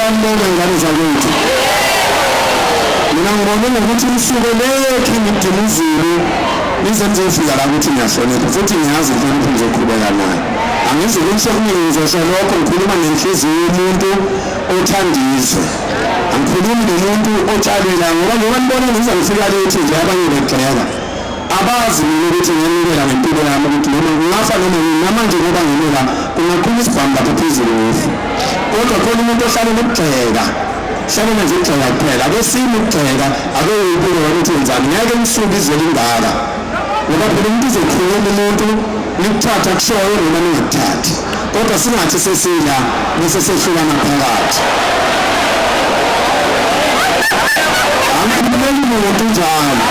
Sanibona ngane zakwethu. Mina ngibone ngokuthi nisuke le King Dinuzulu nize nizofika la ukuthi ngiyahlonipha futhi ngiyazi inhlonipho ngizoqhubeka nayo. Angizukusho okuningi ngizosho lokho ngikhuluma nenhliziyo yomuntu othanda izwe. Angikhulumi nomuntu otshalwe la ngoba njengoba nibona ngiza ngifika lethi nje abanye begxeka. Abazi mina ukuthi ngiyanikela ngempilo yami ukuthi noma ngingafa noma nini namanje ngoba ngime la kungaqhuma isibhamu lapha phezulu ngife. Kodwa khona umuntu ohlalela ukugxeka hlalela nje ukugxeka kuphela ake sime ukugxeka ake uyibuke wena ukuthi wenzani ngeke nisuke izwe lingaka ngoba phela umuntu uzokhuluma umuntu nikuthatha kushoyo noma ningakuthathi kodwa singathi sesila bese sehlukana phakathi angikhulumeli muntu njalo.